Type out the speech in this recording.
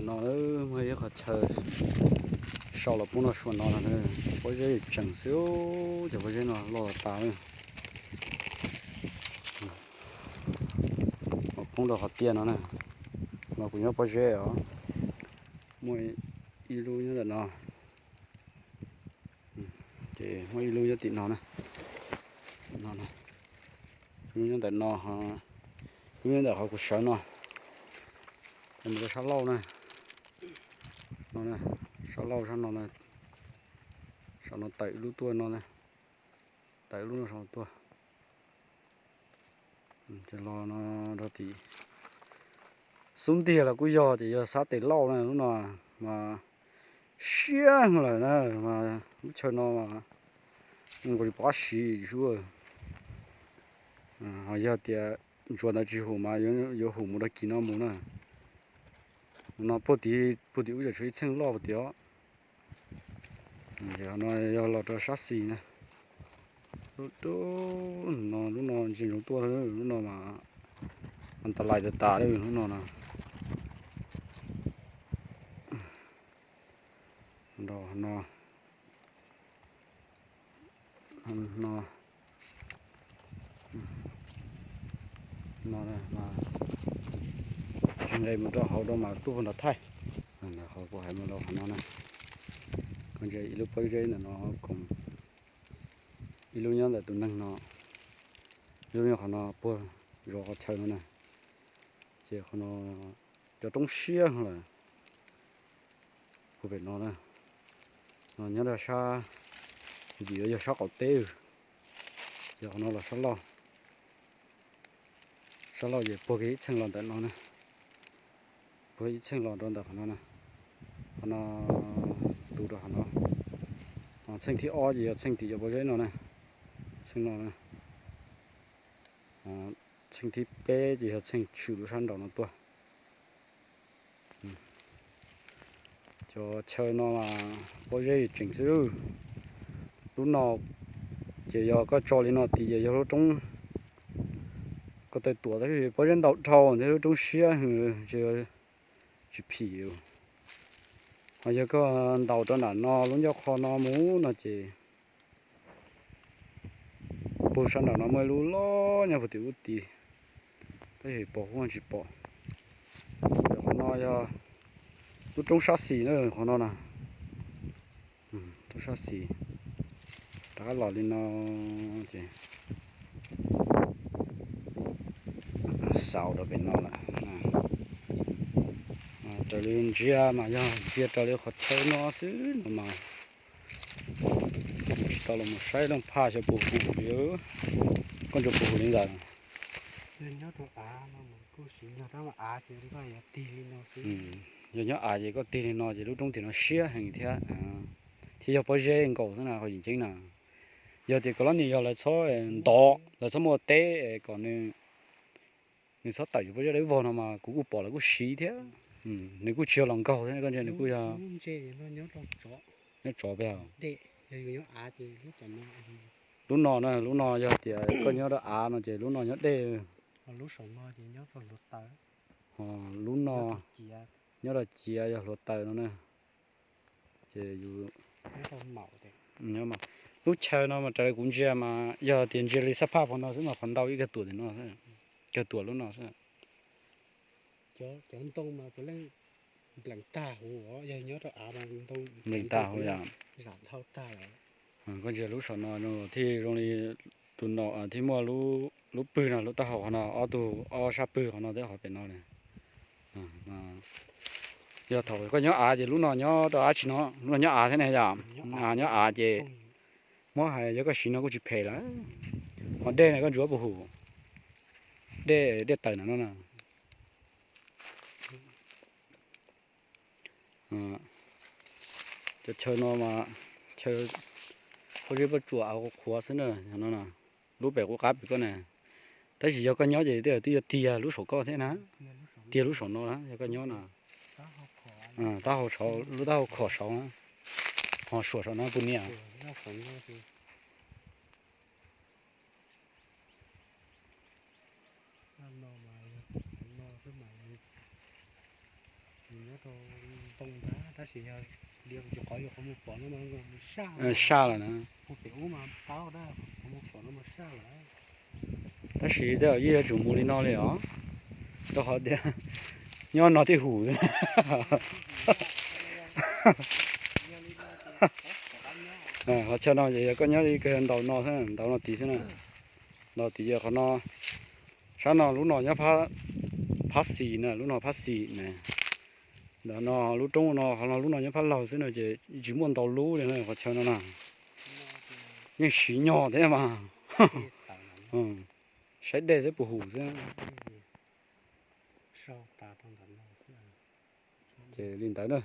No muaj ib qhov chaw sau los poob rau saum no no, pob zeb tseem xwb, cov pob zeb no loj tas tas li. Poob rau qhov tiaj no na, no kuv nyob pob zeb os. Muaj ib lub nyob ntawm no, ces muaj ib lub nyob tim no na, ib lub nyob ntawm no, ib lub nyob ntawm qhov kuv sawv no, mus rau sab laug na, no, sab laug sab no, saum no tawm ib lub tuaj no, tawm ib lub no saum tuaj. Ces los no rau tim xub ntiag los kuj yog, ces yog sab tes laug na, lub no mas siab lawm na, mas lub chaw no mas nkaus li pov siv sub. Ho yog tias ntsuav ntawd tsis hum mas yuav hum mus rau kis no mus na. No puag tim, puag tim ub tseem tshuav ib txheej loj puag tim os. No yog los rau sab xis na. Lub no, lub no ntsia ntsoov tuaj, lub no mas antalais tas tas li lub no no. No, no, no, tsis nqes mus rau hauv rau mas tuaj puag nram thaij. Ntawm qhov kuv hais mus rau qhov no na, koj ntsia ib lub pob zeb ntawm no koom, ib lub nyob ntawm tus neeg no, ib lub nyob qhov no puag zov qhov chaw no na. Ces qhov no cov roob siab lawm. Puag pem no na, no nyob rau sab ntxim yog sab qaum teb, ces qhov no los sab laug. Sab laug ces puag kiag ib txheej los ntawm no na, puag ib txheej los rau ntawm qhov no na, qhov no tu rau qhov no. Txheej thib ob ces yog txheej tim cov pob zeb no na, txheej no na. Txheej thib peb ces yog txheej tshwm lub sab nraum no tuaj. Cov chaw no mas pob zeb tseem xwb. Lub no ces yog koj tso li no tid ces yog lub roob, koj tawm tuam tab sis pob zeb ntau dhau thiab lub roob siab heev, tsis phim. Ho yog koj ntaus rau nram no lub ncauj qho no mus no ces puag sab nram no muaj ib lub loj nyob puag tim ub tid, tab sis pom kuj tsis pom. Qhov no yog lub roob sab xis na, qhov no na, roob sab xis. Rov qab los li no ces xaus rau pem no lawm. Raws li ntsia mas yog ntsia raws li qhov chaw no xwb no mas tsis tau los mus saib leej phaj xyov puas huv li. Koj ntsuas puas huv li ntawd? Yog nyob av ces koj tig li no ces lub roob tim no siab heev thiab, thiab yog pob zeb nkaus xwb na, qhov yim ceeb na. Yog tias koj lab nis yog lawv txhob ntov, lawv txhob muaj teb kom nws, nws txhob tawm yus pob zeb dawb vog no mas kuv kuj pom lawv kuj siv thiab. Nws kuj tsis yog los nkaug thiab, koj ntsia nws kuj yog nyob tsov peb. Lub no na, lub no yog tias koj nyob rau av no ces lub no nyob dej. Lub no nyob rau ciav yog hluav taws no na. Ces yus, lub chaw no mas raws li kuv ntsia mas yog tias ntsia li sab phaj qhov no xwb mas qhov ntau ib kawg tuam tim no, kawg tuam lub no xwb. Cov ntoo mas puav leej nplees tag huv, yog nyob rau av mas ntoo nplees tag huv yom. Koj ntsia lub saum no thiaj zoo li tus no thiaj muaj lub pwg no, lub taub hau qhov no, ob tug ob sab pwg qhov no thiab qhov pem no. Yog thaum koj nyob av ces lub no nyob rau dab tsi no, lub no nyob av thiab ne yom. Nyob av ces muab hais yog koj siv no kuj tsis phem lawm. Ho dej na koj ntsuav puas huv? Dej, dej taws na no na. Cov chaw no mas chaw pob zeb pob tsuas av qhuav xwb na no na. Lub pem kuv qab pem koj na. Tab sis yog koj nyob ces twb yog tiag lub saum koj thiab na. Tiag lub saum no na yog koj nyob na. Taub hau saud, lub taub hau khom saud, ho suam saum no puas niam. Ntoo ntag, tab sis yog li qhov yus qhov muag pom no, saj lawm na. Tab sis tej zaum yeej yuav tsum mus li no li os, rau qhov tias nyob no thiaj huv. Qhov chaw no ces yog koj nyob li kawg ntaus no xwb, ntaus no tid xwb na. Ntaus tid yog qhov no, sab no lub no nyob phab xis na, lub no phab xis na. Ntawm no lub roob no, qhov no lub no nyob phab laug xwb no ces tsis muaj ntau lub li na qhov chaw no na. Yeej siv nyog thiab mas. Saib dej xwb puas huv xwb. Ces li ntawd na.